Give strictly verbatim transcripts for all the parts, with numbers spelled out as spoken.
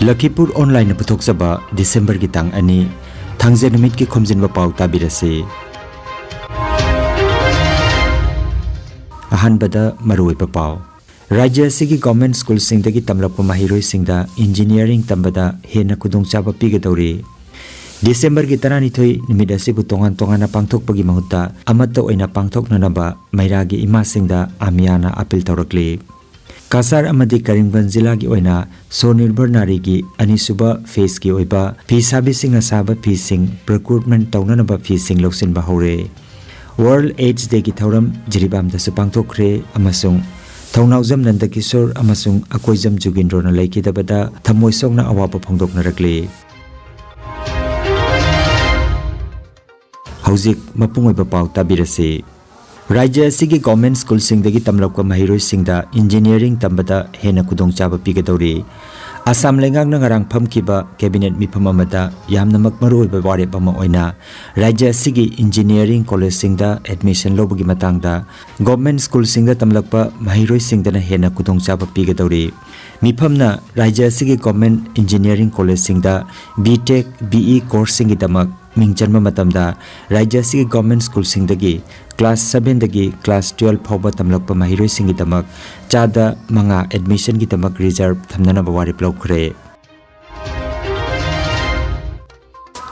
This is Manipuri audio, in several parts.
ꯂꯈꯤꯄꯨꯔ ꯑꯣꯟꯂꯥꯏꯟꯅ ꯄꯨꯊꯣꯛꯆꯕ ꯗꯤꯁꯦꯝꯕꯔꯒꯤ ꯇꯥꯡ ꯑꯅꯤ, ꯊꯥꯡꯖ ꯅꯨꯃꯤꯠꯀꯤ ꯈꯣꯝꯖꯤꯟꯕ ꯄꯥꯎ ꯇꯥꯕꯤꯔꯁꯤ꯫ ꯑꯍꯥꯟꯕꯗ ꯃꯔꯨꯑꯣꯏꯕ ꯄꯥꯎ꯫ ꯔꯥꯖ꯭ꯌ ꯑꯁꯤꯒꯤ ꯒꯚꯔꯟꯃꯦꯟꯠ ꯁ꯭ꯀꯨꯜꯁꯤꯡꯗꯒꯤ ꯇꯝꯂꯛꯄ ꯃꯍꯩꯔꯣꯏꯁꯤꯡꯗ ꯏꯟꯖꯤꯅꯤꯌꯥꯔꯤꯡ ꯇꯝꯕꯗ ꯍꯦꯟꯅ ꯈꯨꯗꯣꯡꯆꯥꯕ ꯄꯤꯒꯗꯧꯔꯤ꯫ ꯗꯤꯁꯦꯝꯕꯔꯒꯤ ꯇꯔꯥꯅꯤꯊꯣꯏ ꯅꯨꯃꯤꯠ ꯑꯁꯤꯕꯨ ꯇꯣꯉꯥꯟ ꯇꯣꯉꯥꯟꯅ ꯄꯥꯡꯊꯣꯛꯄꯒꯤ ꯃꯍꯨꯠꯇ ꯑꯃꯠꯇ ꯑꯣꯏꯅ ꯄꯥꯡꯊꯣꯛꯅꯅꯕ ꯃꯩꯔꯥꯒꯤ ꯏꯃꯥꯁꯤꯡꯗ ꯑꯃꯤꯌꯥꯅ ꯑꯄꯤꯜ ꯇꯧꯔꯛꯂꯤ꯫ ꯀꯁꯥꯔ ꯑꯃꯗꯤ ꯀꯔꯤꯝꯒꯟꯖ ꯖꯤꯂꯥꯒꯤ ꯑꯣꯏꯅ ꯁꯣꯅꯤꯔꯚꯔ ꯅꯥꯔꯤꯒꯤ ꯑꯅꯤꯁꯨꯕ ꯐꯦꯖꯀꯤ ꯑꯣꯏꯕ ꯐꯤ ꯁꯥꯕꯤꯁꯤꯡꯅ ꯁꯥꯕ ꯐꯤꯁꯤꯡ ꯄ꯭ꯔꯣꯀ꯭ꯌꯨꯔꯃꯦꯟꯠ ꯇꯧꯅꯅꯕ ꯐꯤꯁꯤꯡ ꯂꯧꯁꯤꯟꯕ ꯍꯧꯔꯦ꯫ ꯋꯥꯔꯜꯗ ꯑꯦꯗꯁ ꯗꯦꯒꯤ ꯊꯧꯔꯝ ꯖꯤꯔꯤꯕꯥꯝꯗꯁꯨ ꯄꯥꯡꯊꯣꯛꯈ꯭ꯔꯦ ꯑꯃꯁꯨꯡ ꯊꯧꯅꯥꯎꯖꯝ ꯅꯟꯗꯀꯤꯁꯣꯔ ꯑꯃꯁꯨꯡ ꯑꯀꯣꯏꯖꯝ ꯖꯨꯒꯤꯟꯗ꯭ꯔꯣꯅ ꯂꯩꯈꯤꯗꯕꯗ ꯊꯃꯣꯏ ꯁꯣꯛꯅ ꯑꯋꯥꯕ ꯐꯣꯡꯗꯣꯛꯅꯔꯛꯂꯤ꯫ ꯍꯧꯖꯤꯛ ꯃꯄꯨꯡ ꯑꯣꯏꯕ ꯄꯥꯎ ꯇꯥꯕꯤꯔꯁꯤ꯫ ꯔꯥꯖ꯭ꯌ ꯑꯁꯤꯒꯤ ꯒꯚꯔꯟꯃꯦꯟꯠ ꯁ꯭ꯀꯨꯜꯁꯤꯡꯗꯒꯤ ꯇꯝꯂꯛꯄ ꯃꯍꯩꯔꯣꯏꯁꯤꯡꯗ ꯏꯟꯖꯤꯅꯤꯌꯥꯔꯤꯡ ꯇꯝꯕꯗ ꯍꯦꯟꯅ ꯈꯨꯗꯣꯡꯆꯥꯕ ꯄꯤꯒꯗꯧꯔꯤ꯫ ꯑꯁꯥꯝ ꯂꯩꯉꯥꯛꯅ ꯉꯔꯥꯡ ꯐꯝꯈꯤꯕ ꯀꯦꯕꯤꯅꯦꯠ ꯃꯤꯐꯝ ꯑꯃꯗ ꯌꯥꯝꯅꯃꯛ ꯃꯔꯨꯑꯣꯏꯕ ꯋꯥꯔꯦꯞ ꯑꯃ ꯑꯣꯏꯅ ꯔꯥꯖ꯭ꯌ ꯑꯁꯤꯒꯤ ꯏꯟꯖꯤꯅꯤꯌꯥꯔꯤꯡ ꯀꯣꯂꯦꯖꯁꯤꯡꯗ ꯑꯦꯗꯃꯤꯁꯟ ꯂꯧꯕꯒꯤ ꯃꯇꯥꯡꯗ ꯒꯚꯔꯟꯃꯦꯟꯠ ꯁ꯭ꯀꯨꯜꯁꯤꯡꯗ ꯇꯝꯂꯛꯄ ꯃꯍꯩꯔꯣꯏꯁꯤꯡꯗꯅ ꯍꯦꯟꯅ ꯈꯨꯗꯣꯡꯆꯥꯕ ꯄꯤꯒꯗꯧꯔꯤ꯫ ꯃꯤꯐꯝꯅ ꯔꯥꯖ꯭ꯌ ꯑꯁꯤꯒꯤ ꯒꯚꯔꯟꯃꯦꯟꯠ ꯏꯟꯖꯤꯅꯤꯌꯥꯔꯤꯡ ꯀꯣꯂꯦꯖꯁꯤꯡꯗ ꯕꯤ ꯇꯦꯛ, ꯕꯤ ꯏ ꯀꯣꯔꯁꯁꯤꯡꯒꯤꯗꯃꯛ ꯃꯤꯡ ꯆꯟꯕ ꯃꯇꯝꯗ ꯔꯥꯖ꯭ꯌ ꯑꯁꯤꯒꯤ ꯒꯚꯔꯟꯃꯦꯟꯠ ꯁ꯭ꯀꯨꯜꯁꯤꯡꯗꯒꯤ ꯀ꯭ꯂꯥꯁ ꯁꯚꯦꯟꯗꯒꯤ ꯀ꯭ꯂꯥꯁ ꯇꯨꯌꯦꯜꯐ ꯐꯥꯎꯕ ꯇꯝꯂꯛꯄ ꯃꯍꯩꯔꯣꯏꯁꯤꯡꯒꯤꯗꯃꯛ ꯆꯥꯗ ꯃꯉꯥ ꯑꯦꯗꯃꯤꯁꯟꯒꯤꯗꯃꯛ ꯔꯤꯖꯔꯚ ꯊꯝꯅꯅꯕ ꯋꯥꯔꯦꯞ ꯂꯧꯈ꯭ꯔꯦ꯫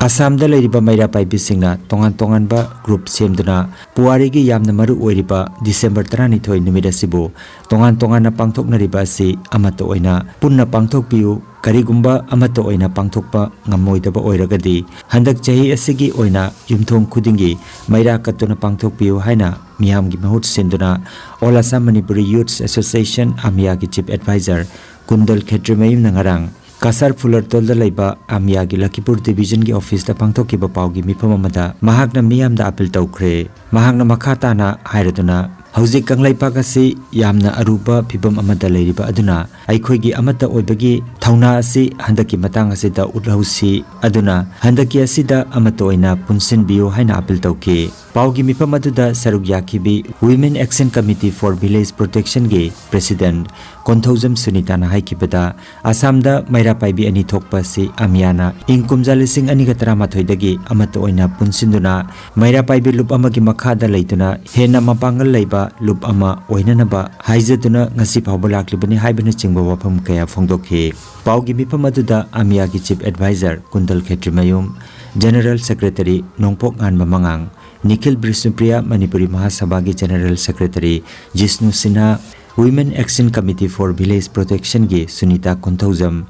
ꯑꯁꯥꯝꯗ ꯂꯩꯔꯤꯕ ꯃꯩꯔꯥ ꯄꯥꯏꯕꯤꯁꯤꯡꯅ ꯇꯣꯉꯥꯟ ꯇꯣꯉꯥꯟꯕ ꯒ꯭ꯔꯨꯞ ꯁꯦꯝꯗꯨꯅ ꯄꯨꯋꯥꯔꯤꯒꯤ ꯌꯥꯝꯅ ꯃꯔꯨ ꯑꯣꯏꯔꯤꯕ ꯗꯤꯁꯦꯝꯕꯔ ꯇꯔꯥꯅꯤꯊꯣꯏ ꯅꯨꯃꯤꯠ ꯑꯁꯤꯕꯨ ꯇꯣꯉꯥꯟ ꯇꯣꯉꯥꯟꯅ ꯄꯥꯡꯊꯣꯛꯅꯔꯤꯕ ꯑꯁꯤ ꯑꯃꯠꯇ ꯑꯣꯏꯅ ꯄꯨꯟꯅ ꯄꯥꯡꯊꯣꯛꯄꯤꯌꯨ꯫ ꯀꯔꯤꯒꯨꯝꯕ ꯑꯃꯠꯇ ꯑꯣꯏꯅ ꯄꯥꯡꯊꯣꯛꯄ ꯉꯝꯃꯣꯏꯗꯕ ꯑꯣꯏꯔꯒꯗꯤ, ꯍꯟꯗꯛ ꯆꯍꯤ ꯑꯁꯤꯒꯤ ꯑꯣꯏꯅ ꯌꯨꯝꯊꯣꯡ ꯈꯨꯗꯤꯡꯒꯤ ꯃꯩꯔꯥ ꯀꯠꯇꯨꯅ ꯄꯥꯡꯊꯣꯛꯄꯤꯌꯨ ꯍꯥꯏꯅ ꯃꯤꯌꯥꯝꯒꯤ ꯃꯍꯨꯠ ꯁꯤꯟꯗꯨꯅ All Assam Manipuri Youths Association, ꯑꯃꯤꯌꯥꯒꯤ ꯆꯤꯐ ꯑꯦꯗꯚꯥꯏꯖꯔ ꯀꯨꯟꯗꯜ ꯈꯦꯇ꯭ꯔꯤꯃꯌꯨꯝꯅ ꯉꯔꯥꯡ ꯀꯁꯥꯔ ꯐꯨꯂꯔꯇꯣꯜꯗ ꯂꯩꯕ ꯑꯃꯤꯌꯥꯒꯤ ꯂꯈꯤꯄꯨꯔ ꯗꯤꯕꯤꯖꯟꯒꯤ ꯑꯣꯐꯤꯁꯇ ꯄꯥꯡꯊꯣꯛꯈꯤꯕ ꯄꯥꯎꯒꯤ ꯃꯤꯐꯝ ꯑꯃꯗ ꯃꯍꯥꯛꯅ ꯃꯤꯌꯥꯝꯗ ꯑꯄꯤꯜ ꯇꯧꯈ꯭ꯔꯦ꯫ ꯃꯍꯥꯛꯅ ꯃꯈꯥ ꯇꯥꯅ ꯍꯥꯏꯔꯗꯨꯅ, ꯍꯧꯖꯤꯛ ꯀꯪꯂꯩꯄꯥꯛ ꯑꯁꯤ ꯌꯥꯝꯅ ꯑꯔꯨꯕ ꯐꯤꯚꯝ ꯑꯃꯗ ꯂꯩꯔꯤꯕ ꯑꯗꯨꯅ, ꯑꯩꯈꯣꯏꯒꯤ ꯑꯃꯠꯇ ꯑꯣꯏꯕꯒꯤ ꯊꯧꯅꯥ ꯑꯁꯤ ꯍꯟꯗꯛꯀꯤ ꯃꯇꯥꯡ ꯑꯁꯤꯗ ꯎꯠꯍꯧꯁꯤ꯫ ꯑꯗꯨꯅ ꯍꯟꯗꯛꯀꯤ ꯑꯁꯤꯗ ꯑꯃꯠꯇ ꯑꯣꯏꯅ ꯄꯨꯟꯁꯤꯟꯕꯤꯌꯨ ꯍꯥꯏꯅ ꯑꯥꯄꯤꯜ ꯇꯧꯈꯤ꯫ ꯄꯥꯎꯒꯤ ꯃꯤꯐꯝ ꯑꯗꯨꯗ ꯁꯔꯨꯛ ꯌꯥꯈꯤꯕꯤ Women Action Committee for Village Protectionꯒꯤ President Konthoujam ꯁꯨꯅꯤꯇꯥꯅ ꯍꯥꯏꯈꯤꯕꯗ, ꯑꯁꯥꯝꯗ ꯃꯩꯔꯥ ꯄꯥꯏꯕꯤ ꯑꯅꯤ ꯊꯣꯛꯄ ꯑꯁꯤ ꯑꯃꯤꯌꯥꯅ ꯏꯪ ꯀꯨꯝꯖꯥ ꯂꯤꯁꯤꯡ ꯑꯅꯤꯒ ꯇꯔꯥꯃꯥꯊꯣꯏꯗꯒꯤ ꯑꯃꯠꯇ ꯑꯣꯏꯅ ꯄꯨꯟꯁꯤꯟꯗꯨꯅ ꯃꯩꯔꯥ ꯄꯥꯏꯕꯤ ꯂꯨꯞ ꯑꯃꯒꯤ ꯃꯈꯥꯗ ꯂꯩꯗꯨꯅ ꯍꯦꯟꯅ ꯃꯄꯥꯡꯒꯜ ꯂꯩꯕ ꯂꯨꯞ ꯑꯃ ꯑꯣꯏꯅꯅꯕ ꯍꯥꯏꯖꯗꯨꯅ ꯉꯁꯤ ꯐꯥꯎꯕ ꯂꯥꯛꯂꯤꯕꯅꯤ ꯍꯥꯏꯕꯅꯆꯤꯡꯕ ꯋꯥꯐꯝ ꯀꯌꯥ ꯐꯣꯡꯗꯣꯛꯈꯤ꯫ ꯄꯥꯎꯒꯤ ꯃꯤꯐꯝ ꯑꯗꯨꯗ ꯑꯃꯤꯌꯥꯒꯤ Chief Advisor ꯀꯨꯟꯗꯜ ꯈꯦꯇ꯭ꯔꯤꯃꯌꯨꯝ, General Secretary ꯅꯣꯡꯄꯣꯛ ꯉꯥꯟꯕ ꯃꯉꯥꯡ, Nikhil ꯕꯤꯁꯅꯨꯄ꯭ꯔꯤꯌꯥ Manipuri ꯃꯍꯥꯁꯚꯥꯒꯤ General Secretary Jishnu Sinha, Women Action Committee for Village Protectionꯒꯤ Sunita Konthoujam,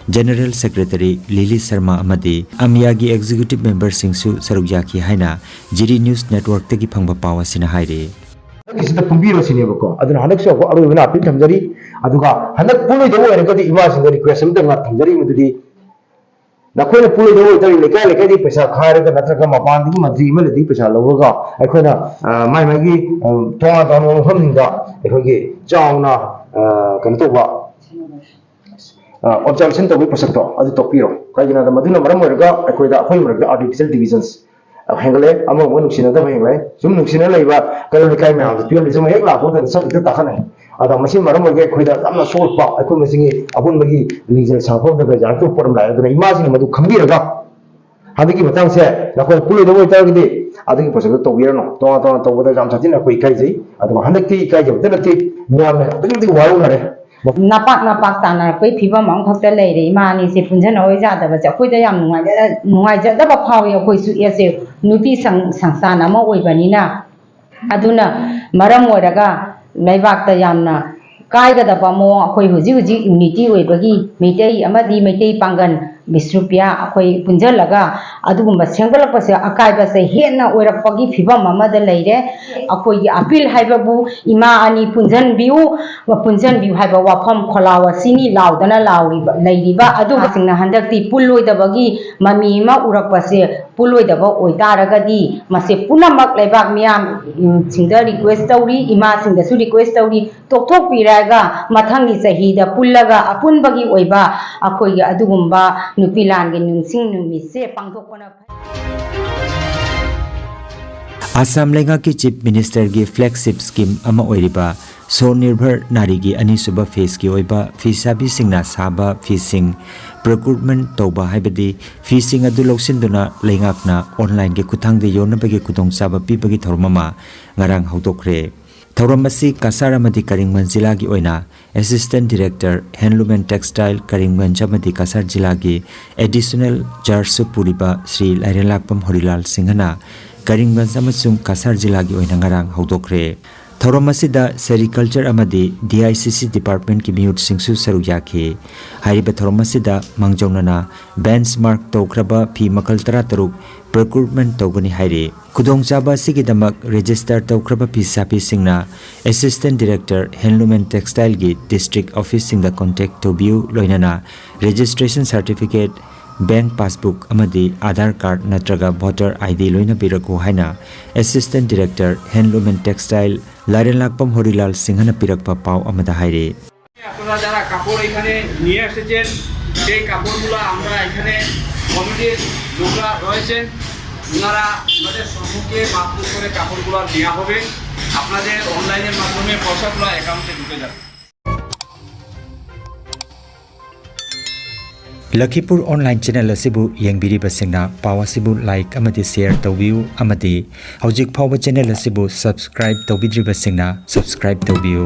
General Secretary ꯂꯤꯂꯤ ꯁꯔꯃ ꯑꯃꯗꯤ ꯑꯃꯤꯌꯥꯒꯤ Executive Memberꯁꯤꯡꯁꯨ ꯁꯔꯨꯛ ꯌꯥꯈꯤ ꯍꯥꯏꯅ ꯖꯤꯔꯤ News Networkꯇꯒꯤ ꯐꯪꯕ ꯄꯥꯎ ꯑꯁꯤꯅ ꯍꯥꯏꯔꯤ꯫ ꯍꯟꯗꯛꯀꯤꯁꯤꯗ ꯄꯨꯟꯕꯤꯔꯣ ꯁꯤꯅꯦꯕꯀꯣ꯫ ꯑꯗꯨꯅ ꯍꯟꯗꯛꯁꯨ ꯑꯩꯈꯣꯏ ꯑꯔꯣꯏꯕꯅ ꯑꯥꯄꯤꯜ ꯊꯝꯖꯔꯤ꯫ ꯑꯗꯨꯒ ꯍꯟꯗꯛ ꯄꯨꯜꯂꯣꯏꯗꯕ ꯑꯣꯏꯔꯒꯗꯤ ꯏꯃꯥꯁꯤꯡꯗ request ꯑꯃꯇꯪꯒ ꯊꯝꯖꯔꯤ, ꯃꯗꯨꯗꯤ ꯅꯈꯣꯏꯅ ꯄꯨꯜꯂꯣꯏꯗꯕ ꯑꯣꯏꯇꯥꯔꯗꯤ ꯂꯩꯀꯥꯏ ꯂꯩꯀꯥꯏꯗꯒꯤ ꯄꯩꯁꯥ ꯈꯥꯏꯔꯒ ꯅꯠꯇ꯭ꯔꯒ ꯃꯄꯥꯟꯗꯒꯤ ꯃꯟꯇ꯭ꯔꯤ ꯑꯦꯝ ꯑꯦꯜ ꯑꯦꯗꯒꯤ ꯄꯩꯁꯥ ꯂꯧꯔꯒ ꯑꯩꯈꯣꯏꯅ, ꯑ, ꯃꯥꯏ ꯃꯥꯏꯒꯤ, ꯑ, ꯇꯣꯉꯥꯟ ꯇꯣꯉꯥꯟꯕ ꯃꯐꯝꯁꯤꯡꯗ ꯑꯩꯈꯣꯏꯒꯤ ꯆꯥꯎꯅ, ꯑ, ꯀꯩꯅꯣ ꯇꯧꯕ, ꯑ, observation ꯇꯧꯕꯒꯤ ꯄꯣꯠꯁꯛꯇꯣ ꯑꯗꯨ ꯇꯣꯛꯄꯤꯔꯣ꯫ ꯀꯩꯒꯤꯅꯣ ꯍꯥꯏꯕꯗ ꯃꯗꯨꯅ ꯃꯔꯝ ꯑꯣꯏꯔꯒ ꯑꯩꯈꯣꯏꯗ, ꯑꯩꯈꯣꯏ ꯃꯔꯛꯇ artificial divisions ꯍꯦꯟꯒꯠꯂꯦ, ꯑꯃꯒ ꯑꯃꯒ ꯅꯨꯡꯁꯤꯅꯗꯕ ꯍꯦꯟꯒꯠꯂꯦ꯫ ꯁꯨꯝ ꯅꯨꯡꯁꯤꯅ ꯂꯩꯕ ꯀꯩꯔꯣꯜ ꯂꯩꯀꯥꯏ ꯃꯌꯥꯝꯗ ꯐꯤꯕꯝꯁꯤ ꯁꯨꯝ ꯍꯦꯛ ꯂꯥꯛꯄ ꯃꯇꯝꯗ ꯁꯛ ꯍꯦꯛꯇ ꯇꯥꯈꯠꯅꯩ꯫ ꯑꯗꯣ ꯃꯁꯤꯅ ꯃꯔꯝ ꯑꯣꯏꯔꯒ ꯑꯩꯈꯣꯏꯗ ꯌꯥꯝꯅ ꯁꯣꯛꯂꯛꯄ, ꯑꯩꯈꯣꯏ ꯃꯁꯤꯒꯤ ꯑꯄꯨꯟꯕꯒꯤ ꯂꯤꯡꯖꯦꯜ ꯁꯥꯡꯗꯣꯛꯄꯗ ꯌꯥꯔꯛꯇꯕ ꯄꯣꯠ ꯑꯃ ꯂꯥꯛꯑꯦ꯫ ꯑꯗꯨꯅ ꯏꯃꯥꯁꯤꯡꯅ ꯃꯗꯨ ꯈꯪꯕꯤꯔꯒ ꯍꯟꯗꯛꯀꯤ ꯃꯇꯥꯡꯁꯦ ꯅꯈꯣꯏ ꯄꯨꯜꯂꯣꯏꯗꯕ ꯑꯣꯏꯇꯥꯔꯒꯗꯤ ꯑꯗꯨꯒꯤ ꯄꯣꯠꯁꯛꯇꯣ ꯇꯧꯕꯤꯔꯅꯨ꯫ ꯇꯣꯉꯥꯟ ꯇꯣꯉꯥꯟ ꯇꯧꯕꯗ ꯌꯥꯝ ꯁꯥꯊꯤꯅ ꯑꯩꯈꯣꯏ ꯏꯀꯥꯏꯖꯩ꯫ ꯑꯗꯨꯒ ꯍꯟꯗꯛꯇꯤ ꯏꯀꯥꯏꯖꯕꯇ ꯅꯠꯇꯦ, ꯃꯤꯌꯥꯝꯅ ꯑꯗꯨꯛꯀꯤ ꯃꯇꯤꯛ ꯋꯥꯔꯧꯅꯔꯦ꯫ ꯅꯄꯥꯛ ꯅꯄꯥꯛ ꯇꯥꯟꯅꯔꯛꯄꯒꯤ ꯐꯤꯕꯝ ꯑꯃꯈꯛꯇ ꯂꯩꯔꯦ꯫ ꯏꯃꯥ ꯑꯅꯤꯁꯦ ꯄꯨꯟꯁꯤꯟꯅꯔꯣꯏ ꯌꯥꯗꯕꯁꯦ ꯑꯩꯈꯣꯏꯗ ꯌꯥꯝ ꯅꯨꯡꯉꯥꯏꯖ-, ꯅꯨꯡꯉꯥꯏꯖꯗꯕ ꯐꯥꯎꯏ꯫ ꯑꯩꯈꯣꯏꯁꯨ ꯑꯦꯁ ꯑꯦ ꯅꯨꯄꯤ ꯁꯪ-, ꯁꯪꯁꯊꯥꯟ ꯑꯃ ꯑꯣꯏꯕꯅꯤꯅ꯫ ꯑꯗꯨꯅ ꯃꯔꯝ ꯑꯣꯏꯔꯒ ꯂꯩꯕꯥꯛꯇ ꯌꯥꯝꯅ ꯀꯥꯏꯒꯗꯕ ꯃꯑꯣꯡ, ꯑꯩꯈꯣꯏ ꯍꯧꯖꯤꯛ ꯍꯧꯖꯤꯛ unity ꯑꯣꯏꯕꯒꯤ ꯃꯩꯇꯩ ꯑꯃꯗꯤ ꯃꯩꯇꯩ ꯄꯥꯡꯒꯜ ꯕꯤꯁꯅꯨꯄ꯭ꯔꯤꯌꯥ ꯑꯩꯈꯣꯏ ꯄꯨꯟꯁꯤꯜꯂꯒ ꯑꯗꯨꯒꯨꯝꯕ ꯁꯦꯝꯒꯠꯂꯛꯄꯁꯦ ꯑꯀꯥꯏꯕꯁꯦ ꯍꯦꯟꯅ ꯑꯣꯏꯔꯛꯄꯒꯤ ꯐꯤꯕꯝ ꯑꯃꯗ ꯂꯩꯔꯦ꯫ ꯑꯩꯈꯣꯏꯒꯤ ꯑꯥꯄꯤꯜ ꯍꯥꯏꯕꯕꯨ ꯏꯃꯥ ꯑꯅꯤ ꯄꯨꯟꯁꯤꯟꯕꯤꯌꯨ, ꯄꯨꯟꯁꯤꯟꯕꯤꯌꯨ ꯍꯥꯏꯕ ꯋꯥꯐꯝ ꯈꯣꯜꯂꯥꯎ ꯑꯁꯤꯅꯤ ꯂꯥꯎꯗꯅ ꯂꯥꯎꯔꯤꯕ, ꯂꯩꯔꯤꯕ꯫ ꯑꯗꯨꯒꯁꯤꯡꯅ ꯍꯟꯗꯛꯇꯤ ꯄꯨꯜꯂꯣꯏꯗꯕꯒꯤ ꯃꯃꯤ ꯑꯃ ꯎꯔꯛꯄꯁꯦ ꯄꯨꯜꯂꯣꯏꯗꯕ ꯑꯣꯏꯇꯥꯔꯒꯗꯤ ꯃꯁꯦ ꯄꯨꯝꯅꯃꯛ ꯂꯩꯕꯥꯛ ꯃꯤꯌꯥꯝꯁꯤꯡꯗ ꯔꯤꯀ꯭ꯋꯦꯁ ꯇꯧꯔꯤ, ꯏꯃꯥꯁꯤꯡꯗꯁꯨ ꯔꯤꯀ꯭ꯋꯦꯁ ꯇꯧꯔꯤ, ꯇꯣꯛꯊꯣꯛꯄꯤꯔꯒ ꯃꯊꯪꯒꯤ ꯆꯍꯤꯗ ꯄꯨꯜꯂꯒ ꯑꯄꯨꯟꯕꯒꯤ ꯑꯣꯏꯕ ꯑꯩꯈꯣꯏꯒꯤ ꯑꯗꯨꯒꯨꯝꯕ ꯅꯨꯄꯤ ꯂꯥꯟꯒꯤ ꯅꯤꯡꯁꯤꯡ ꯅꯨꯃꯤꯠꯁꯦ ꯄꯥꯡꯊꯣꯛꯄꯅ ꯐꯩ꯫ ꯑꯁꯥꯝ ꯂꯩꯉꯥꯛꯀꯤ ꯆꯤꯐ ꯃꯤꯅꯤꯁꯇꯔꯒꯤ ꯐ꯭ꯂꯦꯒꯁꯤꯞ ꯁ꯭ꯀꯤꯝ ꯑꯃ ꯑꯣꯏꯔꯤꯕ ꯁꯣꯅꯤꯔꯚꯔ ꯅꯥꯔꯤꯒꯤ ꯑꯅꯤꯁꯨꯕ ꯐꯦꯖꯀꯤ ꯑꯣꯏꯕ ꯐꯤꯁꯥꯕꯤꯁꯤꯡꯅ ꯁꯥꯕ ꯐꯤꯁꯤꯡ ꯄ꯭ꯔꯣꯀ꯭ꯌꯨꯔꯃꯦꯟꯠ ꯇꯧꯕ, ꯍꯥꯏꯕꯗꯤ ꯐꯤꯁꯤꯡ ꯑꯗꯨ ꯂꯧꯁꯤꯟꯗꯨꯅ ꯂꯩꯉꯥꯛꯅ ꯑꯣꯟꯂꯥꯏꯟꯒꯤ ꯈꯨꯠꯊꯥꯡꯗ ꯌꯣꯟꯅꯕꯒꯤ ꯈꯨꯗꯣꯡꯆꯥꯕ ꯄꯤꯕꯒꯤ ꯊꯧꯔꯝ ꯑꯃ ꯉꯔꯥꯡ ꯍꯧꯗꯣꯛꯈ꯭ꯔꯦ꯫ ꯊꯧꯔꯝ ꯑꯁꯤ ꯀꯁꯥꯔ ꯑꯃꯗꯤ ꯀꯔꯤꯡꯒꯟ ꯖꯤꯂꯥꯒꯤ ꯑꯣꯏꯅ Assistant Director Handloom and Textile Karimganj ꯑꯃꯗꯤ ꯀꯁꯥꯔ ꯖꯤꯂꯥꯒꯤ ꯑꯦꯗꯤꯁꯅꯦꯜ ꯆꯥꯔꯖꯁꯨ ꯄꯨꯔꯤꯕ ꯁ꯭ꯔꯤ ꯂꯥꯏꯔꯦꯟꯂꯥꯛꯄꯝ ꯍꯣꯔꯤꯂꯥꯜ ꯁꯤꯡꯍꯅ ꯀꯔꯤꯝꯒꯟꯖ ꯑꯃꯁꯨꯡ ꯀꯁꯥꯔ ꯖꯤꯂꯥꯒꯤ ꯑꯣꯏꯅ ꯉꯔꯥꯡ ꯍꯧꯗꯣꯛꯈ꯭ꯔꯦ꯫ ꯊꯧꯔꯝ ꯑꯁꯤꯗ ꯁꯦꯔꯤꯀꯜꯆꯔ ꯑꯃꯗꯤ ꯗꯤ ꯑꯥꯏ ꯁꯤ ꯁꯤ ꯗꯤꯄꯥꯔꯠꯃꯦꯟꯠꯀꯤ ꯃꯤꯑꯣꯠꯁꯤꯡꯁꯨ ꯁꯔꯨꯛ ꯌꯥꯈꯤ꯫ ꯍꯥꯏꯔꯤꯕ ꯊꯧꯔꯝ ꯑꯁꯤꯗ ꯃꯥꯡꯖꯧꯅꯅ ꯕꯦꯟꯆꯃꯥꯔꯛ ꯇꯧꯈ꯭ꯔꯕ ꯐꯤ ꯃꯈꯜ ꯇꯔꯥꯇꯔꯨꯛ ꯄ꯭ꯔꯣꯀ꯭ꯌꯨꯔꯃꯦꯟꯠ ꯇꯧꯒꯅꯤ ꯍꯥꯏꯔꯤ꯫ ꯈꯨꯗꯣꯡꯆꯥꯕ ꯑꯁꯤꯒꯤꯗꯃꯛ ꯔꯦꯖꯤꯁꯇꯔ ꯇꯧꯈ꯭ꯔꯕ ꯐꯤ ꯁꯥꯕꯤꯁꯤꯡꯅ Assistant Director Handloom and Textileꯒꯤ ꯗꯤꯁꯇ꯭ꯔꯤꯛ ꯑꯣꯐꯤꯁꯁꯤꯡꯗ ꯀꯣꯟꯇꯦꯛ ꯇꯧꯕꯤꯌꯨ, ꯂꯣꯏꯅꯅ ꯔꯦꯖꯤꯁꯇ꯭ꯔꯦꯁꯟ ꯁꯥꯔꯇꯤꯐꯤꯀꯦꯠ, ꯕꯦꯡꯛ ꯄꯥꯁꯕꯨꯛ ꯑꯃꯗꯤ ꯑꯥꯙꯥꯔ ꯀꯥꯔꯗ ꯅꯠꯇ꯭ꯔꯒ ꯚꯣꯇꯔ ꯑꯥꯏ ꯗꯤ ꯂꯣꯏꯅ ꯄꯤꯔꯛꯎ ꯍꯥꯏꯅ Assistant Director Handloom and Textile ꯂꯥꯏꯔꯦꯟꯂꯥꯛꯄꯝ ꯍꯣꯔꯤꯂꯥꯜ ꯁꯤꯡꯍꯅ ꯄꯤꯔꯛꯄ ꯄꯥꯎ ꯑꯃꯗ ꯍꯥꯏꯔꯤ꯫ আপনারা যারা কাপড় এখানে নিয়ে এসেছেন, সেই কাপড়গুলো আমরা এখানে কমিটির লোকরা রয়েছেন, ওনারা আপনাদের সম্মুখে মাপজোক করে কাপড়গুলো নেওয়া হবে। আপনাদের অনলাইনের মাধ্যমে পয়সাগুলো অ্যাকাউন্টে ঢুকে যাবে। ꯂꯈꯤꯄꯨꯔ ꯑꯣꯟꯂꯥꯏꯟ ꯆꯦꯅꯦꯜ ꯑꯁꯤꯕꯨ ꯌꯦꯡꯕꯤꯔꯤꯕꯁꯤꯡꯅ ꯄꯥꯎ ꯑꯁꯤꯕꯨ ꯂꯥꯏꯛ ꯑꯃꯗꯤ ꯁꯦꯌꯔ ꯇꯧꯕꯤꯌꯨ ꯑꯃꯗꯤ ꯍꯧꯖꯤꯛ ꯐꯥꯎꯕ ꯆꯦꯅꯦꯜ ꯑꯁꯤꯕꯨ ꯁꯕꯁꯀ꯭ꯔꯥꯏꯕ ꯇꯧꯕꯤꯗ꯭ꯔꯤꯕꯁꯤꯡꯅ ꯁꯕꯁꯀ꯭ꯔꯥꯏꯕ ꯇꯧꯕꯤꯌꯨ꯫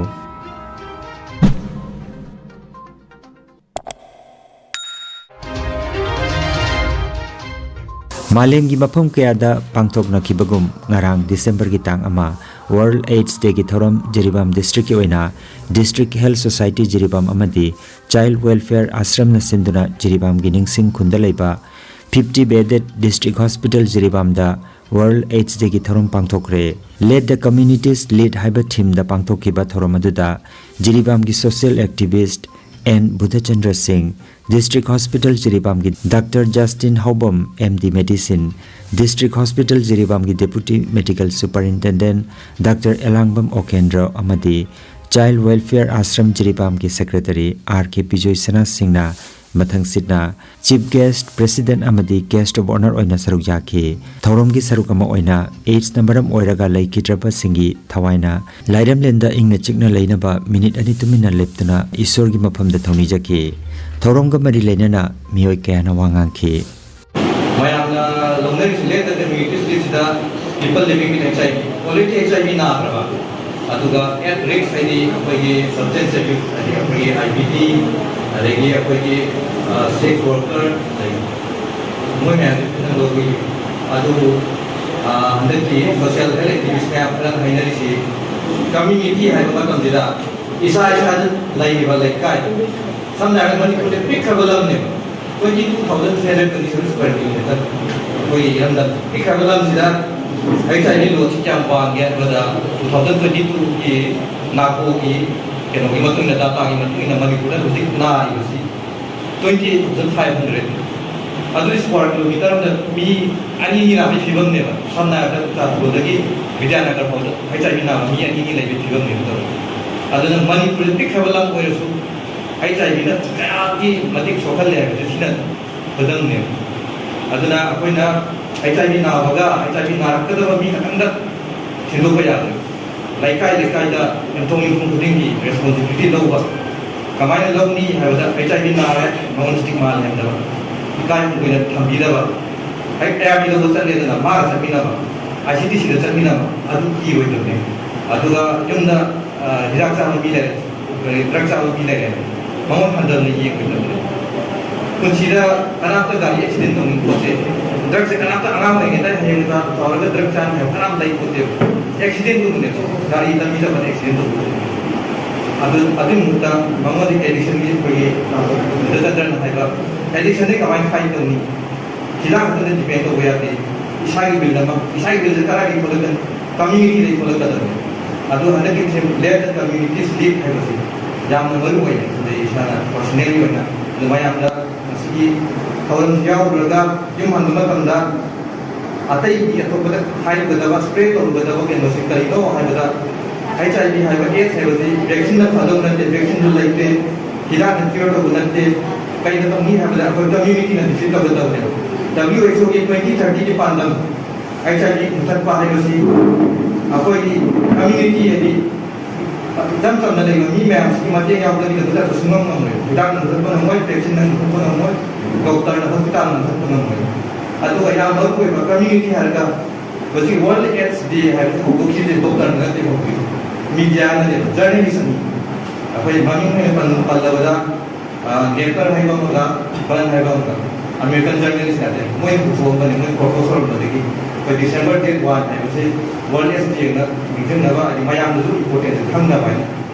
ꯃꯥꯂꯦꯝꯒꯤ ꯃꯐꯝ ꯀꯌꯥꯗ ꯄꯥꯡꯊꯣꯛꯅꯈꯤꯕꯒꯨꯝ, ꯉꯔꯥꯡ ꯗꯤꯁꯦꯝꯕꯔꯒꯤ ꯇꯥꯡ ꯑꯃ, ꯋꯥꯔꯜꯗ ꯑꯦꯗꯁ ꯗꯦꯒꯤ ꯊꯧꯔꯝ ꯖꯤꯔꯤꯕꯥꯝ ꯗꯤꯁꯇ꯭ꯔꯤꯛꯀꯤ ꯑꯣꯏꯅ ꯗꯤꯁꯇ꯭ꯔꯤꯛ ꯍꯦꯜꯊ ꯁꯣꯁꯥꯏꯇꯤ ꯖꯤꯔꯤꯕꯥꯝ ꯑꯃꯗꯤ ꯆꯥꯏꯜꯗ ꯋꯦꯜꯐꯤꯌꯔ ꯑꯥꯁ꯭ꯔꯝꯅ ꯁꯤꯟꯗꯨꯅ ꯖꯤꯔꯤꯕꯥꯝꯒꯤ ꯅꯤꯡꯁꯤꯡ ꯈꯨꯟꯗ ꯂꯩꯕ ꯐꯤꯐꯇꯤ ꯕꯦꯗꯦꯗ ꯗꯤꯁꯇ꯭ꯔꯤꯛ ꯍꯣꯁꯄꯤꯇꯥꯜ ꯖꯤꯔꯤꯕꯥꯝꯗ ꯋꯥꯔꯜꯗ ꯑꯦꯗꯁ ꯗꯦꯒꯤ ꯊꯧꯔꯝ ꯄꯥꯡꯊꯣꯛꯈ꯭ꯔꯦ꯫ Let the Communities Lead ꯍꯥꯏꯕ ꯊꯤꯝꯗ ꯄꯥꯡꯊꯣꯛꯈꯤꯕ ꯊꯧꯔꯝ ꯑꯗꯨꯗ ꯖꯤꯔꯤꯕꯥꯝꯒꯤ ꯁꯣꯁꯤꯌꯦꯜ ꯑꯦꯛꯇꯤꯚꯤꯁ꯭ꯠ ꯑꯦꯟ ꯕꯨꯙꯆꯟꯗ꯭ꯔ ꯁꯤꯡ, District Hospital ꯖꯤꯔꯤꯕꯥꯝꯒꯤ Doctor Justin ꯍꯥꯎꯕꯝ, M D Medicine, District Hospital ꯖꯤꯔꯤꯕꯥꯝꯒꯤ Deputy Medical Superintendent Doctor ꯑꯦꯂꯥꯡꯕꯝ ꯑꯣꯀꯦꯟꯗ꯭ꯔ ꯑꯃꯗꯤ Child Welfare Ashram ꯖꯤꯔꯤꯕꯥꯝꯒꯤ Secretary R K Bijoy ꯁꯅꯥ ꯁꯤꯡꯅ ꯃꯊꯪꯁꯤꯠꯅ Chief Guest, President ꯑꯃꯗꯤ Guest of Honour ꯑꯣꯏꯅ ꯁꯔꯨꯛ ꯌꯥꯈꯤ꯫ ꯊꯧꯔꯝꯒꯤ ꯁꯔꯨꯛ ꯑꯃ ꯑꯣꯏꯅ AIDSꯅ ꯃꯔꯝ ꯑꯣꯏꯔꯒ ꯂꯩꯈꯤꯗ꯭ꯔꯕꯁꯤꯡꯒꯤ ꯊꯋꯥꯏꯅ ꯂꯥꯏꯔꯦꯝꯂꯦꯟꯗ ꯏꯪꯅ ꯆꯤꯛꯅ ꯂꯩꯅꯕ ꯃꯤꯅꯤꯠ ꯑꯅꯤ ꯇꯨꯃꯤꯟꯅ ꯂꯦꯞꯇꯨꯅ ꯏꯁꯣꯔꯒꯤ ꯃꯐꯝꯗ ꯊꯧꯅꯤꯖꯈꯤ꯫ ꯊꯧꯔꯝꯒ ꯃꯔꯤ ꯂꯩꯅꯅ ꯃꯤꯑꯣꯏ ꯀꯌꯥꯅ ꯋꯥ ꯉꯥꯡꯈꯤ꯫ ꯃꯌꯥꯝꯅ ꯂꯧꯅꯔꯤꯁꯤ ꯂꯦꯟꯗ ꯀꯝꯃ꯭ꯌꯨꯅꯤꯇꯤ ꯁ꯭ꯄꯤꯔꯤꯠꯁꯤꯗ people living with HIV, already HIV ꯅꯥꯈ꯭ꯔꯕ, ꯑꯗꯨꯒ at risk ꯍꯥꯏꯗꯤ ꯑꯩꯈꯣꯏꯒꯤ substance abuse, ꯍꯥꯏꯗꯤ ꯑꯩꯈꯣꯏꯒꯤ IPD, ꯑꯗꯒꯤ ꯑꯩꯈꯣꯏꯒꯤ sex worker, ꯑꯗꯒꯤ ꯃꯣꯏ ꯃꯌꯥꯝꯁꯦ ꯐꯖꯅ ꯂꯧꯕꯤꯌꯨ꯫ ꯑꯗꯨꯕꯨ ꯍꯟꯗꯛꯀꯤ social health activist ꯃꯌꯥꯝ ꯈꯔꯅ ꯍꯥꯏꯅꯔꯤꯁꯤ, ꯀꯝꯃ꯭ꯌꯨꯅꯤꯇꯤ ꯍꯥꯏꯕ ꯃꯇꯝꯁꯤꯗ ꯏꯁꯥ ꯏꯁꯥꯗ ꯂꯩꯔꯤꯕ ꯂꯩꯀꯥꯏ, ꯁꯝꯅ ꯍꯥꯏꯔꯕꯗ ꯃꯅꯤꯄꯨꯔꯁꯦ ꯄꯤꯛꯈ꯭ꯔꯕ ꯂꯝꯅꯦꯕ꯫ Twenty two thousand three hundred twenty seven square kilometer ꯑꯩꯈꯣꯏꯒꯤ ꯏꯔꯝꯗꯝ ꯄꯤꯛꯈ꯭ꯔꯕ ꯂꯝꯁꯤꯗ HIV loadꯁꯤ ꯀꯌꯥꯝ ꯋꯥꯡꯒꯦ ꯍꯥꯏꯕꯗ, two thousand twenty twoꯒꯤ ꯅꯥꯀꯣꯒꯤ ꯀꯩꯅꯣꯒꯤ ꯃꯇꯨꯡ ꯏꯟꯅ, dataꯒꯤ ꯃꯇꯨꯡ ꯏꯟꯅ ꯃꯅꯤꯄꯨꯔꯗ ꯍꯧꯖꯤꯛ ꯅꯥꯔꯤꯕꯁꯤ twenty eight thousand five hundred꯫ ꯑꯗꯨ square kilometer ꯑꯃꯗ ꯃꯤ ꯑꯅꯤ ꯑꯅꯤ ꯅꯥꯕꯒꯤ ꯐꯤꯕꯝꯅꯦꯕ꯫ ꯁꯝꯅ ꯍꯥꯏꯔꯕꯗ ꯆꯨꯔꯆꯥꯟꯄꯨꯔꯗꯒꯤ ꯕꯤꯗ꯭ꯌꯥꯅꯒꯔ ꯐꯥꯎꯗ HIV ꯅꯥꯕ ꯃꯤ ꯑꯅꯤ ꯑꯅꯤ ꯂꯩꯕꯒꯤ ꯐꯤꯕꯝꯅꯦꯕ ꯇꯧꯔꯤꯁꯦ꯫ ꯑꯗꯨꯅ ꯃꯅꯤꯄꯨꯔꯗ ꯄꯤꯛꯈ꯭ꯔꯕ ꯂꯝ ꯑꯣꯏꯔꯁꯨ, HIVꯅ ꯀꯌꯥꯒꯤ ꯃꯇꯤꯛ ꯁꯣꯛꯍꯜꯂꯦ ꯍꯥꯏꯕꯁꯦ ꯁꯤꯅ ꯈꯨꯗꯝꯅꯦꯕ꯫ ꯑꯗꯨꯅ ꯑꯩꯈꯣꯏꯅ HIV ꯅꯥꯕꯒ HIV ꯅꯥꯔꯛꯀꯗꯕ ꯃꯤ ꯈꯛꯇꯪꯗ ꯊꯤꯟꯗꯣꯛꯄ ꯌꯥꯗ꯭ꯔꯦ꯫ ꯂꯩꯀꯥꯏ ꯂꯩꯀꯥꯏꯗ, ꯌꯨꯝꯊꯣꯡ ꯌꯨꯝꯊꯣꯡ ꯈꯨꯗꯤꯡꯒꯤ responsibility ꯂꯧꯕ꯫ ꯀꯃꯥꯏꯅ ꯂꯧꯅꯤ ꯍꯥꯏꯕꯗ, HIV ꯅꯥꯔꯦ, ꯃꯉꯣꯟꯗ stigma ꯂꯩꯍꯟꯗꯕ, ꯏꯀꯥꯏ ꯍꯪꯒꯣꯏꯅ ꯊꯝꯕꯤꯗꯕ꯫ ꯍꯦꯛ ARV ꯂꯧꯕ ꯆꯠꯂꯦꯗꯅ, ꯃꯥꯒ ꯆꯠꯃꯤꯟꯅꯕ, ICDCꯗ ꯆꯠꯃꯤꯟꯅꯕ, ꯑꯗꯨ key ꯑꯣꯏꯗꯕꯅꯦ꯫ ꯑꯗꯨꯒ ꯌꯨꯝꯗ, ꯑ, ꯍꯤꯗꯥꯛ ꯆꯥꯕ ꯃꯤ ꯂꯩꯔꯦ, ꯀꯔꯤ, drug ꯆꯥꯕ ꯃꯤ ꯂꯩꯔꯦ, ꯃꯉꯣꯟ ꯍꯟꯊꯅ ꯌꯦꯡꯕ ꯃꯇꯝꯗ ꯄꯨꯟꯁꯤꯗ ꯀꯅꯥꯝꯇ ꯒꯥꯔꯤ accident ꯇꯧꯅꯤꯡ ꯄꯣꯠꯇꯦ꯫ Drugꯁꯦ ꯀꯅꯥꯝꯇ ꯑꯉꯥꯡ ꯑꯣꯏꯔꯤꯉꯩꯗ ꯍꯌꯦꯡ ꯆꯥ-, ꯆꯥꯎꯔꯒ drug ꯆꯥꯅꯤ ꯍꯥꯏꯕ ꯀꯅꯥꯝ ꯂꯩ ꯄꯣꯠꯇꯦꯕ꯫ Accidentꯒꯨꯝꯕꯅꯦꯕ꯫ ꯒꯥꯔꯤ ꯂꯝꯕꯤ ꯆꯠꯄꯗ accident ꯇꯧꯕ꯫ ꯑꯗꯨ, ꯑꯗꯨꯒꯤ ꯃꯍꯨꯠꯇ ꯃꯉꯣꯟꯗ addictionꯒꯤ ꯑꯩꯈꯣꯏꯒꯤ, ꯑ, ꯕꯤꯗ꯭ꯌꯥꯆꯟꯗ꯭ꯔꯅ ꯍꯥꯏꯕ addictionꯗꯒꯤ ꯀꯃꯥꯏꯅ fight ꯇꯧꯅꯤ? ꯍꯤꯗꯥꯛ ꯈꯛꯇꯗ depend ꯇꯧꯕ ꯌꯥꯗꯦ꯫ ꯏꯁꯥꯒꯤ will ꯑꯃ, ꯏꯁꯥꯒꯤ willꯁꯦ ꯀꯗꯥꯏꯗꯒꯤ ꯊꯣꯛꯂꯛꯀꯅꯤ? Communityꯗꯒꯤ ꯊꯣꯛꯂꯛꯀꯗꯕꯅꯤ꯫ ꯑꯗꯨ ꯍꯟꯗꯛꯀꯤꯁꯦ Let the Communities Live ꯍꯥꯏꯕꯁꯤ ꯌꯥꯝꯅ ꯃꯔꯨ ꯑꯣꯏ꯫ ꯑꯗꯩ ꯏꯁꯥꯅ personally ꯑꯣꯏꯅ ꯑꯗꯨ ꯃꯌꯥꯝꯅ ꯉꯁꯤꯒꯤ ꯊꯧꯔꯝꯁꯤ ꯌꯥꯎꯔꯨꯔꯒ ꯌꯨꯝ ꯍꯟꯕ ꯃꯇꯝꯗ ꯑꯇꯩꯒꯤ ꯑꯇꯣꯞꯄꯗ ꯍꯥꯏꯔꯨꯒꯗꯕ, ꯁ꯭ꯄ꯭ꯔꯦꯗ ꯇꯧꯔꯨꯒꯗꯕ ꯀꯩꯅꯣꯁꯤ ꯀꯔꯤꯅꯣ ꯍꯥꯏꯕꯗ, ꯑꯩꯆ ꯑꯥꯏ ꯚꯤ ꯍꯥꯏꯕ ꯑꯦꯗꯁ ꯍꯥꯏꯕꯁꯤ ꯚꯦꯛꯁꯤꯟꯅ ꯐꯗꯧ ꯅꯠꯇꯦ, ꯚꯦꯛꯁꯤꯟꯁꯨ ꯂꯩꯇꯦ, ꯍꯤꯗꯥꯛꯅ ꯀ꯭ꯌꯣꯔ ꯇꯧꯕ ꯅꯠꯇꯦ꯫ ꯀꯩꯗ ꯇꯧꯅꯤ ꯍꯥꯏꯕꯗ ꯑꯩꯈꯣꯏ ꯀꯝꯃ꯭ꯌꯨꯅꯤꯇꯤꯅ ꯗꯤꯐꯤꯠ ꯇꯧꯒꯗꯕꯅꯦ꯫ ꯗꯕ꯭ꯂꯤꯌꯨ ꯑꯩꯆ ꯑꯣꯒꯤ ꯇ꯭ꯋꯦꯟꯇꯤ ꯊꯥꯔꯇꯤꯒꯤ ꯄꯥꯟꯗꯝ ꯑꯩꯆ ꯑꯥꯏ ꯚꯤ ꯃꯨꯊꯠꯄ ꯍꯥꯏꯕꯁꯤ ꯑꯩꯈꯣꯏꯒꯤ ꯀꯝꯃ꯭ꯌꯨꯅꯤꯇꯤ, ꯍꯥꯏꯗꯤ ꯏꯆꯝ ꯆꯝꯅ ꯂꯩꯕ ꯃꯤ ꯃꯌꯥꯝꯁꯤꯒꯤ ꯃꯇꯦꯡ ꯌꯥꯎꯗꯅ ꯃꯨꯊꯠꯄ ꯁꯨꯡꯉꯝ ꯉꯝꯃꯣꯏ꯫ ꯍꯤꯗꯥꯛꯅ ꯃꯨꯊꯠꯄ ꯉꯝꯃꯣꯏ, ꯚꯦꯛꯁꯤꯟꯅ ꯃꯨꯊꯠꯄ ꯉꯝꯃꯣꯏ, ꯗꯣꯛꯇꯔꯅ, ꯍꯣꯁꯄꯤꯇꯥꯜꯅ ꯃꯨꯊꯠꯄ ꯉꯝꯃꯣꯏ꯫ ꯑꯗꯨꯒ ꯌꯥꯝ ꯃꯔꯨ ꯑꯣꯏꯕ ꯀꯝꯃ꯭ꯌꯨꯅꯤꯇꯤ ꯍꯥꯏꯔꯒ ꯍꯧꯖꯤꯛ ꯋꯥꯔꯜꯗ ꯑꯦꯗꯁ ꯗꯦ ꯍꯥꯏꯕꯁꯤ ꯍꯧꯗꯣꯛꯈꯤꯕꯁꯦ ꯗꯣꯛꯇꯔꯅ ꯅꯠꯇꯦ ꯍꯧꯗꯣꯛꯈꯤꯕꯁꯦ, ꯃꯤꯗꯤꯌꯥꯅꯅꯦꯕ, ꯖꯔꯅꯦꯂꯤꯁ ꯑꯅꯤ꯫ ꯑꯩꯈꯣꯏ ꯃꯃꯤꯡ ꯑꯣꯏꯅ ꯄꯟ-, ꯄꯜꯂꯕꯗ, ꯑ, ꯅꯦꯀꯔ ꯍꯥꯏꯕ ꯑꯃꯒ ꯕꯔꯟ ꯍꯥꯏꯕ ꯑꯃꯒ, ꯑꯃꯦꯔꯤꯀꯟ ꯖꯔꯅꯦꯂꯤꯁ ꯉꯥꯛꯇꯅꯤ꯫ ꯃꯣꯏꯅ ꯄꯨꯊꯣꯛꯑꯝꯕꯅꯤ, ꯃꯣꯏ ꯄ꯭ꯔꯣꯄꯣꯖꯦꯜ ꯑꯃꯗꯒꯤ ꯑꯩꯈꯣꯏ ꯗꯤꯁꯦꯝꯕꯔ ꯗꯦꯠ ꯋꯥꯟ ꯍꯥꯏꯕꯁꯤ ꯋꯥꯔꯜꯗ ꯑꯦꯗꯁ ꯗꯦꯅ ꯅꯤꯡꯁꯤꯡꯅꯕ, ꯍꯥꯏꯗꯤ ꯃꯌꯥꯝꯗꯁꯨ ꯏꯝꯄꯣꯔꯇꯦꯟꯁ ꯈꯪꯅꯕ ꯍꯥꯏꯅ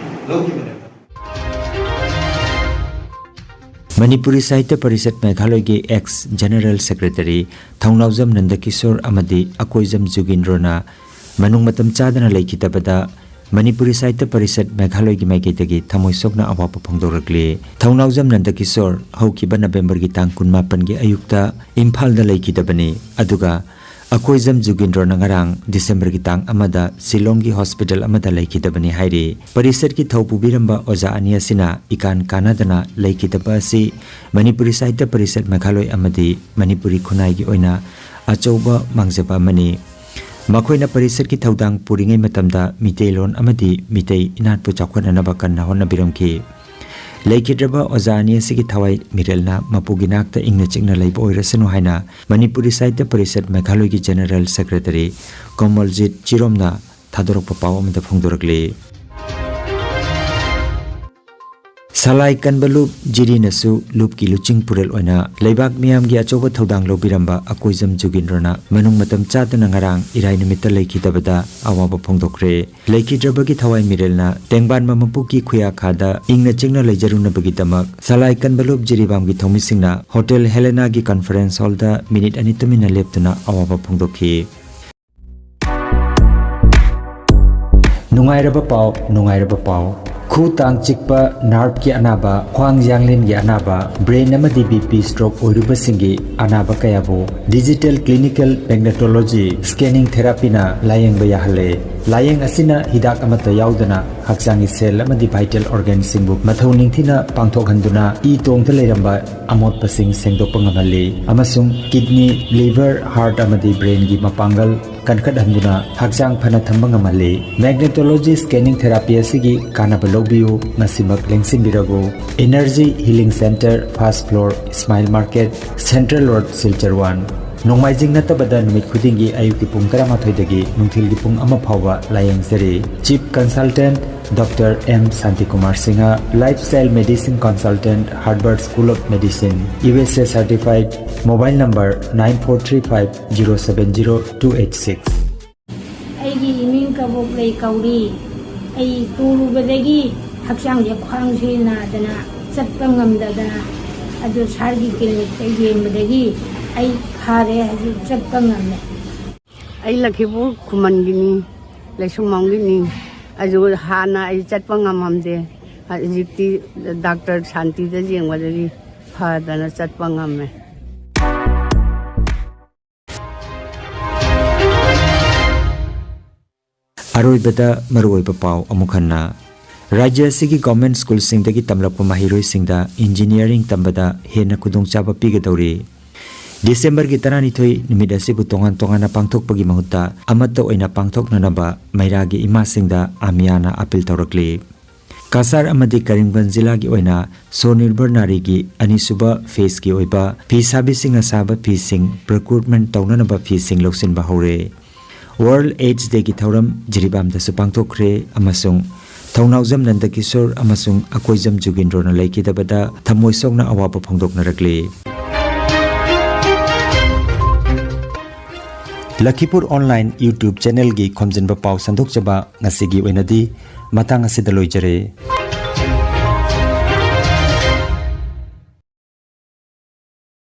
ꯂꯧꯈꯤꯕꯅꯦꯕ꯫ ꯃꯅꯤꯄꯨꯔꯤ ꯁꯥꯍꯤꯇ꯭ꯌ ꯄꯔꯤꯁꯠ ꯃꯦꯘꯥꯂꯣꯏꯒꯤ ex general secretary Thounaojam Nandakishor ꯑꯃꯗꯤ ꯑꯀꯣꯏꯖꯝ ꯖꯨꯒꯤꯟꯗ꯭ꯔꯣꯅ ꯃꯅꯨꯡ ꯃꯇꯝ ꯆꯥꯗꯅ ꯂꯩꯈꯤꯗꯕꯗ ꯃꯅꯤꯄꯨꯔꯤ ꯁꯥꯍꯤꯇ꯭ꯌ ꯄꯔꯤꯁꯠ ꯃꯦꯘꯥꯂꯣꯏꯒꯤ ꯃꯥꯏꯀꯩꯗꯒꯤ ꯊꯃꯣꯏ ꯁꯣꯛꯅ ꯑꯋꯥꯕ ꯐꯣꯡꯗꯣꯔꯛꯂꯤ꯫ ꯊꯧꯅꯥꯎꯖꯝ ꯅꯟꯗꯀꯤꯁꯣꯔ ꯍꯧꯈꯤꯕ ꯅꯕꯦꯝꯕꯔꯒꯤ ꯇꯥꯡ ꯀꯨꯟꯃꯥꯄꯟꯒꯤ ꯑꯌꯨꯛꯇ ꯏꯝꯐꯥꯜꯗ ꯂꯩꯈꯤꯗꯕꯅꯤ꯫ ꯑꯗꯨꯒ ꯑꯀꯣꯏꯖꯝ ꯖꯨꯒꯤꯟꯗ꯭ꯔꯣꯅ ꯉꯔꯥꯡ ꯗꯤꯁꯦꯝꯕꯔꯒꯤ ꯇꯥꯡ ꯑꯃꯗ ꯁꯤꯂꯣꯡꯒꯤ ꯍꯣꯁꯄꯤꯇꯥꯜ ꯑꯃꯗ ꯂꯩꯈꯤꯗꯕꯅꯤ ꯍꯥꯏꯔꯤ꯫ ꯄꯔꯤꯁꯠꯀꯤ ꯊꯧ ꯄꯨꯕꯤꯔꯝꯕ ꯑꯣꯖꯥ ꯑꯅꯤ ꯑꯁꯤꯅ ꯏꯀꯥꯟ ꯀꯥꯟꯅꯗꯅ ꯂꯩꯈꯤꯗꯕ ꯑꯁꯤ ꯃꯅꯤꯄꯨꯔꯤ ꯁꯥꯍꯤꯇ꯭ꯌ ꯄꯔꯤꯁꯠ ꯃꯦꯘꯥꯂꯣꯏ ꯑꯃꯗꯤ ꯃꯅꯤꯄꯨꯔꯤ ꯈꯨꯟꯅꯥꯏꯒꯤ ꯑꯣꯏꯅ ꯑꯆꯧꯕ ꯃꯥꯡꯖꯕ ꯑꯃꯅꯤ꯫ ꯃꯈꯣꯏꯅ ꯄꯔꯤꯁꯠꯀꯤ ꯊꯧꯗꯥꯡ ꯄꯨꯔꯤꯉꯩ ꯃꯇꯝꯗ ꯃꯤꯇꯩꯂꯣꯟ ꯑꯃꯗꯤ ꯃꯤꯇꯩ ꯏꯅꯥꯠꯄꯨ ꯆꯥꯎꯈꯠꯅꯅꯕ ꯀꯟꯅ ꯍꯣꯠꯅꯕꯤꯔꯝꯈꯤ꯫ ꯂꯩꯈꯤꯗ꯭ꯔꯕ ꯑꯣꯖꯥ ꯑꯅꯤ ꯑꯁꯤꯒꯤ ꯊꯋꯥꯏ ꯃꯤꯔꯦꯜꯅ ꯃꯄꯨꯒꯤ ꯅꯥꯛꯇ ꯏꯪꯅ ꯆꯤꯛꯅ ꯂꯩꯕ ꯑꯣꯏꯔꯁꯅꯨ ꯍꯥꯏꯅ ꯃꯅꯤꯄꯨꯔꯤ ꯁꯥꯍꯤꯇ꯭ꯌ ꯄꯔꯤꯁꯠ ꯃꯦꯘꯥꯂꯣꯏꯒꯤ ꯖꯦꯅꯔꯦꯜ ꯁꯦꯀ꯭ꯔꯦꯇꯔꯤ ꯀꯃꯜꯖꯤꯠ ꯆꯤꯔꯣꯝꯅ ꯊꯥꯗꯣꯔꯛꯄ ꯄꯥꯎ ꯑꯃꯗ ꯐꯣꯡꯗꯣꯔꯛꯂꯤ꯫ ꯁꯂꯥꯏ ꯀꯟꯕ ꯂꯨꯞ ꯖꯤꯔꯤꯅꯁꯨ ꯂꯨꯞꯀꯤ ꯂꯨꯆꯤꯡ ꯄꯨꯔꯦꯜ ꯑꯣꯏꯅ ꯂꯩꯕꯥꯛ ꯃꯤꯌꯥꯝꯒꯤ ꯑꯆꯧꯕ ꯊꯧꯗꯥꯡ ꯂꯧꯕꯤꯔꯝꯕ ꯑꯀꯣꯏꯖꯝ ꯖꯨꯒꯤꯟꯗ꯭ꯔꯣꯅ ꯃꯅꯨꯡ ꯃꯇꯝ ꯆꯥꯗꯅ ꯉꯔꯥꯡ ꯏꯔꯥꯏ ꯅꯨꯃꯤꯠꯇ ꯂꯩꯈꯤꯗꯕꯗ ꯑꯋꯥꯕ ꯐꯣꯡꯗꯣꯛꯈ꯭ꯔꯦ꯫ ꯂꯩꯈꯤꯗ꯭ꯔꯕꯒꯤ ꯊꯋꯥꯏ ꯃꯤꯔꯦꯜꯅ ꯇꯦꯡꯕꯥꯟꯕ ꯃꯄꯨꯒꯤ ꯈꯨꯌꯥꯈꯥꯗ ꯏꯪꯅ ꯆꯤꯛꯅ ꯂꯩꯖꯔꯨꯅꯕꯒꯤꯗꯃꯛ ꯁꯂꯥꯏ ꯀꯟꯕ ꯂꯨꯞ ꯖꯤꯔꯤꯕꯥꯝꯒꯤ ꯊꯧꯃꯤꯁꯤꯡꯅ ꯍꯣꯇꯦꯜ ꯍꯦꯂꯦꯅꯥꯒꯤ ꯀꯟꯐꯔꯦꯟꯁ ꯍꯣꯜꯗ ꯃꯤꯅꯤꯠ ꯑꯅꯤ ꯇꯨꯃꯤꯟꯅ ꯂꯦꯞꯇꯨꯅ ꯑꯋꯥꯕ ꯐꯣꯡꯗꯣꯛꯈꯤ꯫ ꯅꯨꯡꯉꯥꯏꯔꯕ ꯄꯥꯎ, ꯅꯨꯡꯉꯥꯏꯔꯕ ꯄꯥꯎ꯫ ꯈꯨ ꯇꯥꯡ ꯆꯤꯛꯄ, ꯅꯥꯔꯚꯀꯤ ꯑꯅꯥꯕ, ꯈ꯭ꯋꯥꯡ ꯌꯥꯡꯂꯦꯟꯒꯤ ꯑꯅꯥꯕ, ꯕ꯭ꯔꯦꯟ ꯑꯃꯗꯤ ꯕꯤ ꯄꯤ ꯁ꯭ꯇ꯭ꯔꯣꯛ ꯑꯣꯏꯔꯨꯕꯁꯤꯡꯒꯤ ꯑꯅꯥꯕ ꯀꯌꯥꯕꯨ ꯗꯤꯖꯤꯇꯦꯜ ꯀ꯭ꯂꯤꯅꯤꯀꯦꯜ ꯃꯦꯒꯅꯦꯇꯣꯂꯣꯖꯤ ꯁ꯭ꯀꯦꯅꯤꯡ ꯊꯦꯔꯥꯄꯤꯅ ꯂꯥꯌꯦꯡꯕ ꯌꯥꯍꯜꯂꯦ꯫ ꯂꯥꯌꯦꯡ ꯑꯁꯤꯅ ꯍꯤꯗꯥꯛ ꯑꯃꯠꯇ ꯌꯥꯎꯗꯅ ꯍꯛꯆꯥꯡꯒꯤ ꯁꯦꯜ ꯑꯃꯗꯤ ꯚꯥꯏꯇꯦꯜ ꯑꯣꯔꯒꯥꯟꯁꯤꯡꯕꯨ ꯃꯊꯧ ꯅꯤꯡꯊꯤꯅ ꯄꯥꯡꯊꯣꯛꯍꯟꯗꯨꯅ ꯏ ꯇꯣꯡꯗ ꯂꯩꯔꯝꯕ ꯑꯃꯣꯠꯄꯁꯤꯡ ꯁꯦꯡꯗꯣꯛꯄ ꯉꯝꯍꯜꯂꯤ ꯑꯃꯁꯨꯡ ꯀꯤꯗꯅꯤ, ꯂꯤꯚꯔ, ꯍꯥꯔꯠ ꯑꯃꯗꯤ ꯕ꯭ꯔꯦꯟꯒꯤ ꯃꯄꯥꯡꯒꯜ ꯀꯟꯈꯠꯍꯟꯗꯨꯅ ꯍꯛꯆꯥꯡ ꯐꯅ ꯊꯝꯕ ꯉꯝꯍꯜꯂꯤ꯫ ꯃꯦꯒꯅꯦꯇꯣꯂꯣꯖꯤ ꯁ꯭ꯀꯦꯅꯤꯡ ꯊꯦꯔꯥꯄꯤ ꯑꯁꯤꯒꯤ ꯀꯥꯟꯅꯕ ꯂꯧꯕꯤꯌꯨ, ꯉꯁꯤꯃꯛ ꯂꯦꯡꯁꯤꯟꯕꯤꯔꯕꯨ꯫ Energy healing centre, first floor, Ismail market, central road, Silchar one. ꯅꯣꯡꯃꯥꯏꯖꯤꯡ ꯅꯠꯇꯕꯗ ꯅꯨꯃꯤꯠ ꯈꯨꯗꯤꯡꯒꯤ ꯑꯌꯨꯛꯀꯤ ꯄꯨꯡ ꯇꯔꯥꯃꯥꯊꯣꯏꯗꯒꯤ ꯅꯨꯡꯊꯤꯜꯒꯤ ꯄꯨꯡ ꯑꯃ ꯐꯥꯎꯕ ꯂꯥꯌꯦꯡꯖꯔꯤ꯫ Chief consultant doctor M Shantikumar Singh, life style medicine consultant, Harvard school of medicine, U S A certified, mobile number nine four three five zero seven zero two eight six꯫ ꯑꯩꯒꯤ ꯏꯃꯤꯡ ꯀꯕꯣꯛꯂꯩ ꯀꯧꯔꯤ꯫ ꯑꯩ ꯇꯨꯔꯨꯕꯗꯒꯤ ꯍꯛꯆꯥꯡꯁꯦ, ꯈ꯭ꯋꯥꯡꯁꯦ ꯅꯥꯗꯅ ꯆꯠꯄ ꯉꯝꯗꯗꯅ, ꯑꯗꯨ ꯁꯥꯔꯒꯤ ꯀ꯭ꯂꯤꯅꯤꯛꯇ ꯌꯦꯡꯕꯗꯒꯤ ꯑꯩ ꯐꯔꯦ, ꯍꯧꯖꯤꯛ ꯆꯠꯄ ꯉꯝꯃꯦ꯫ ꯑꯩ ꯂꯛꯈꯤꯄꯨꯔ ꯈꯨꯃꯟꯒꯤꯅꯤ, ꯂꯩꯁꯨꯡꯕꯝꯒꯤꯅꯤ꯫ ꯑꯗꯨ ꯍꯥꯟꯅ ꯑꯩ ꯆꯠꯄ ꯉꯝꯃꯝꯗꯦ, ꯍꯧꯖꯤꯛꯇꯤ ꯗꯥꯛꯇꯔ ꯁꯥꯟꯇꯤꯗ ꯌꯦꯡꯕꯗꯒꯤ ꯐꯗꯅ ꯆꯠꯄ ꯉꯝꯃꯦ꯫ ꯑꯔꯣꯏꯕꯗ ꯃꯔꯨꯑꯣꯏꯕ ꯄꯥꯎ ꯑꯃꯨꯛ ꯍꯟꯅ꯫ ꯔꯥꯖ꯭ꯌ ꯑꯁꯤꯒꯤ ꯒꯚꯔꯟꯃꯦꯟꯠ ꯁ꯭ꯀꯨꯜꯁꯤꯡꯗꯒꯤ ꯇꯝꯂꯛꯄ ꯃꯍꯩꯔꯣꯏꯁꯤꯡꯗ ꯏꯟꯖꯤꯅꯤꯌꯥꯔꯤꯡ ꯇꯝꯕꯗ ꯍꯦꯟꯅ ꯈꯨꯗꯣꯡꯆꯥꯕ ꯄꯤꯒꯗꯧꯔꯤ꯫ ꯗꯤꯁꯦꯝꯕꯔꯒꯤ ꯇꯔꯥꯅꯤꯊꯣꯏ ꯅꯨꯃꯤꯠ ꯑꯁꯤꯕꯨ ꯇꯣꯉꯥꯟ ꯇꯣꯉꯥꯟꯅ ꯄꯥꯡꯊꯣꯛꯄꯒꯤ ꯃꯍꯨꯠꯇ ꯑꯃꯠꯇ ꯑꯣꯏꯅ ꯄꯥꯡꯊꯣꯛꯅꯅꯕ ꯃꯩꯔꯥꯒꯤ ꯏꯃꯥꯁꯤꯡꯗ ꯑꯃꯤꯌꯥꯅ ꯑꯥꯄꯤꯜ ꯇꯧꯔꯛꯂꯤ꯫ ꯀꯁꯥꯔ ꯑꯃꯗꯤ ꯀꯔꯤꯝꯒꯟꯖ ꯖꯤꯂꯥꯒꯤ ꯑꯣꯏꯅ ꯁ꯭ꯋꯅꯤꯔꯚꯔ ꯅꯥꯔꯤꯒꯤ ꯑꯅꯤꯁꯨꯕ ꯐꯦꯖꯀꯤ ꯑꯣꯏꯕ ꯐꯤ ꯁꯥꯕꯤꯁꯤꯡꯅ ꯁꯥꯕ ꯐꯤꯁꯤꯡ ꯄ꯭ꯔꯣꯀ꯭ꯌꯨꯔꯃꯦꯟꯠ ꯇꯧꯅꯅꯕ ꯐꯤꯁꯤꯡ ꯂꯧꯁꯤꯟꯕ ꯍꯧꯔꯦ꯫ ꯋꯥꯔꯜꯗ ꯑꯦꯗꯁ ꯗꯦꯒꯤ ꯊꯧꯔꯝ ꯖꯤꯔꯤꯕꯥꯝꯗꯁꯨ ꯄꯥꯡꯊꯣꯛꯈ꯭ꯔꯦ ꯑꯃꯁꯨꯡ ꯊꯧꯅꯥꯎꯖꯝ ꯅꯟꯗꯀꯤꯁꯣꯔ ꯑꯃꯁꯨꯡ ꯑꯀꯣꯏꯖꯝ ꯖꯨꯒꯤꯟꯗ꯭ꯔꯣꯅ ꯂꯩꯈꯤꯗꯕꯗ ꯊꯃꯣꯏ ꯁꯣꯛꯅ ꯑꯋꯥꯕ ꯐꯣꯡꯗꯣꯛꯅꯔꯛꯂꯤ꯫ ꯂꯈꯤꯄꯨꯔ ꯑꯣꯟꯂꯥꯏꯟ YouTube ꯆꯦꯅꯦꯜꯒꯤ ꯈꯣꯝꯖꯤꯟꯕ ꯄꯥꯎ ꯁꯟꯗꯣꯛꯆꯕ ꯉꯁꯤꯒꯤ ꯑꯣꯏꯅꯗꯤ ꯃꯇꯥꯡ ꯑꯁꯤꯗ ꯂꯣꯏꯖꯔꯦ꯫